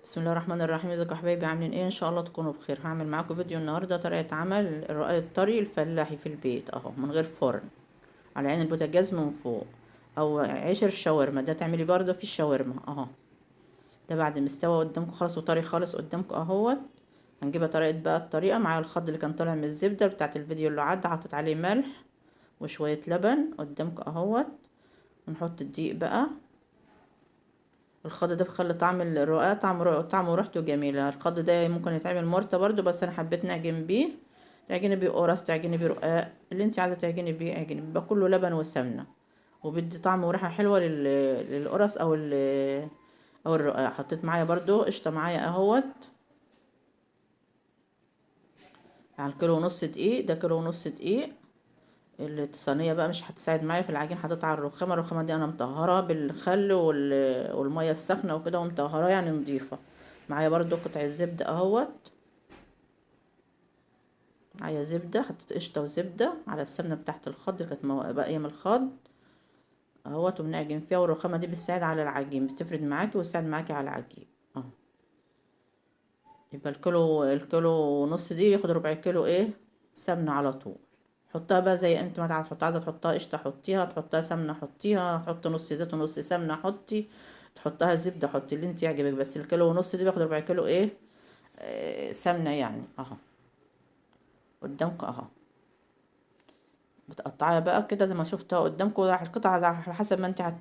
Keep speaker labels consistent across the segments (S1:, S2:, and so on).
S1: بسم الله الرحمن الرحيم. ازيكم يا حبايبي؟ عاملين ايه؟ ان شاء الله تكونوا بخير. هعمل معاكم فيديو النهارده طريقه عمل الرقاق الطري الفلاحي في البيت اهو، من غير فرن، على عين البوتاجاز من فوق، او عيش الشاورما ده تعملي برده في الشاورما اهو. ده بعد ما استوى قدامكم خالص وطري خالص قدامكم اهوت. هنجيبها طريقه بقى، الطريقة مع الخض اللي كان طالع من الزبدة بتاعه الفيديو اللي عدى، حطيت عليه ملح وشوية لبن قدامكم اهوت. ونحط الدقيق بقى. الخض ده بخلي طعم الرقاق طعمه وريحته جميلة. الخض ده ممكن يتعمل مرته برضو، بس انا حبيت نعجن بيه. تعجني بيه قرص، تعجني بيه رقاق، اللي انت عايزه تعجني بيه اعجني، بيبقى كله لبن وسمنه، وبيدي طعم وريحه حلوة للقرص او او الرقاق. حطيت معايا برضو قشطه معايا اهوت على الكيلو ونص دقيق، ده كيلو ونص دقيق. الصينية بقى مش هتساعد معايا في العجين، حطيتها على الرخامه. الرخامه دي انا مطهرة بالخل والمية السخنة وكده، ومطهراه يعني نضيفه. معايا برضو قطع الزبدة اهوت، معايا زبدة، حطيت قشطه وزبده على السمنة بتاعت الخض اللي كانت باقية من الخض اهوت، وبنعجن فيها. والرخامه دي بتساعد على العجين، بتفرد معاكي وتساعد معاكي على العجين اهو. يبقى الكيلو ونص دي ياخد ربع كيلو ايه سمنه على طول. حطها بقى زي انت ما تحطها، عايزه تحطها قشطه حطيها، تحطها سمنه حطيها، تحط نص زيت ونص سمنه حطي، تحطها زبدة حطي، اللي انت يعجبك. بس الكيلو ونص دي بياخد ربع كيلو ايه سمنه يعني اهو قدامكم اهو. بتقطعيها بقى كده زي ما شفتها قدامكم، القطعة على حسب ما انت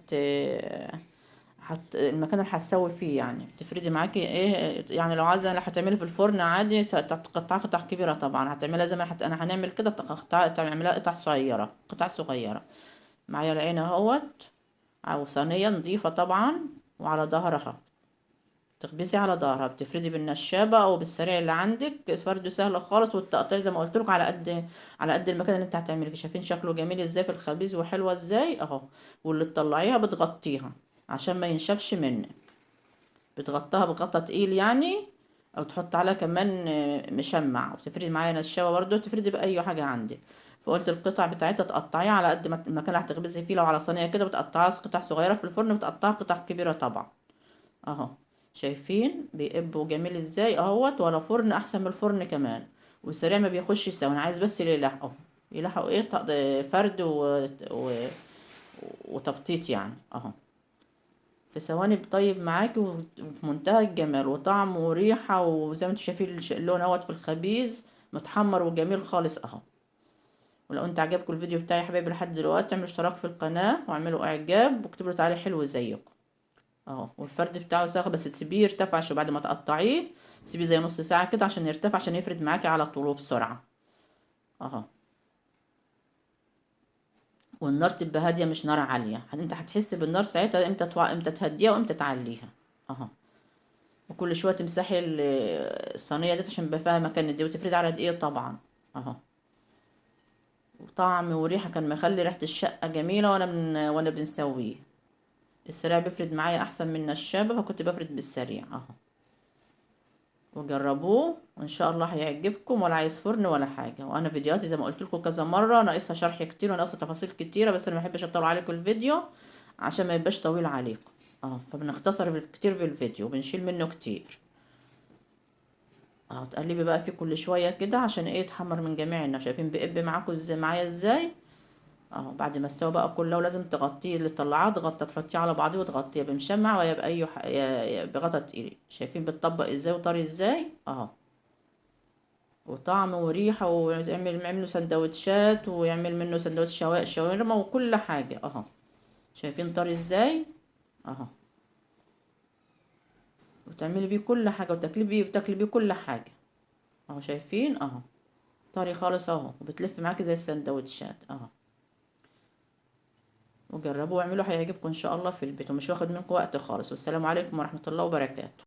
S1: المكان اللي هتسوي فيه يعني. بتفردي معاكي ايه يعني. لو عايزه هتعملي في الفرن عادي تقطعي قطع كبيرة طبعا، هتعملها زي ما انا هنعمل كده، تعملها قطع صغيرة، قطع صغيرة. معايا العين اهوت، او صينية نظيفة طبعا، وعلى ظهرها تخبزي على ظهرها. بتفردي بالنشابه او بالسريع اللي عندك، فرده سهلة خالص. والتقطيع زي ما قلت لكم على قد المكان اللي انت هتعملي فيه. شايفين شكله جميل ازاي في الخبيز وحلوه ازاي اهو. واللي تطلعيها بتغطيها عشان ما ينشفش منك، بتغطيها بغطا تقيل يعني، او تحط عليها كمان مشمع. وتفردي معايا نشابه برضو، تفردي باي حاجة عندك. فقلت القطع بتاعتها تقطعيها على قد ما المكان اللي هتخبزي فيه. لو على صينية كده بتقطعيها قطع صغيرة، في الفرن بتقطعها قطع كبيرة طبعا اهو. شايفين بيقبوا جميل ازاي اهوت، ولا فرن احسن من الفرن كمان، والسريع ما بيخش سوا. انا عايز بس اللي يلحقوا، يلحقوا ايه فرد وتبطيط يعني اهو في ثواني. طيب معاكي وفي منتهى الجمال وطعم وريحه، وزي ما انتم شايفين اللون اهوت في الخبيز متحمر وجميل خالص اهو. ولو انت عجبكم الفيديو بتاعي يا حبايبي لحد دلوقتي، اعملوا اشتراك في القناة واعملوا اعجاب واكتبوا لي تعليق حلو زيكم اهو. والفرد بتاعه ساخن، بس تسيبيه يرتفع شوية بعد ما تقطعيه، سيبيه زي نص ساعة كده عشان يرتفع، عشان يفرد معاكي على طول وبسرعة اهو. والنار تبقى هادية مش نار عالية، انت هتحس بالنار ساعتها امتى امتى تهديها وامتى تعليها اهو. وكل شوية تمسحي الصينية دي عشان يبقى فيها مكان دي، وتفردي على دقيق طبعا اهو. وطعم وريحه كان مخلي ريحه الشقة جميلة وانا بنسويه. السريع بيفرد معايا احسن من النشابه، فكنت بفرد بالسريع اهو. وجربوه وان شاء الله هيعجبكم، ولا عايز فرن ولا حاجة. وانا فيديوهاتي زي ما قلت لكم كذا مرة ناقصها شرح كتير وناقصها تفاصيل كتيرة، بس انا ما بحبش اطول عليكم الفيديو عشان ما يبقاش طويل عليكم اهو. فبنختصر كتير في الفيديو وبنشيل منه كتير اهو. تقلبي بقى فيه كل شوية كده عشان ايه يتحمر من جميع الناحية. شايفين بقب معاكم ازاي معايا ازاي اهو. بعد ما استوى بقى كله لازم تغطيه، اللي طلعاه تغطى، تحطيه على بعضيه وتغطيه بمشمع ويا باي بغطا تقيل. شايفين بتطبق ازاي وطري ازاي اهو، وطعم وريحه، ويعمل منه سندوتشات، ويعمل منه سندوتش شاورما وكل حاجة اهو. شايفين طري ازاي اهو، وتعملي بيه كل حاجة وتاكلي بيه، وتاكلي بيه كل حاجة اهو. شايفين اهو طري خالص اهو، وبتلف معاكي زي السندوتشات اهو. وجربوه واعملوه هيعجبكم ان شاء الله في البيت، ومش واخد منكم وقت خالص. والسلام عليكم ورحمة الله وبركاته.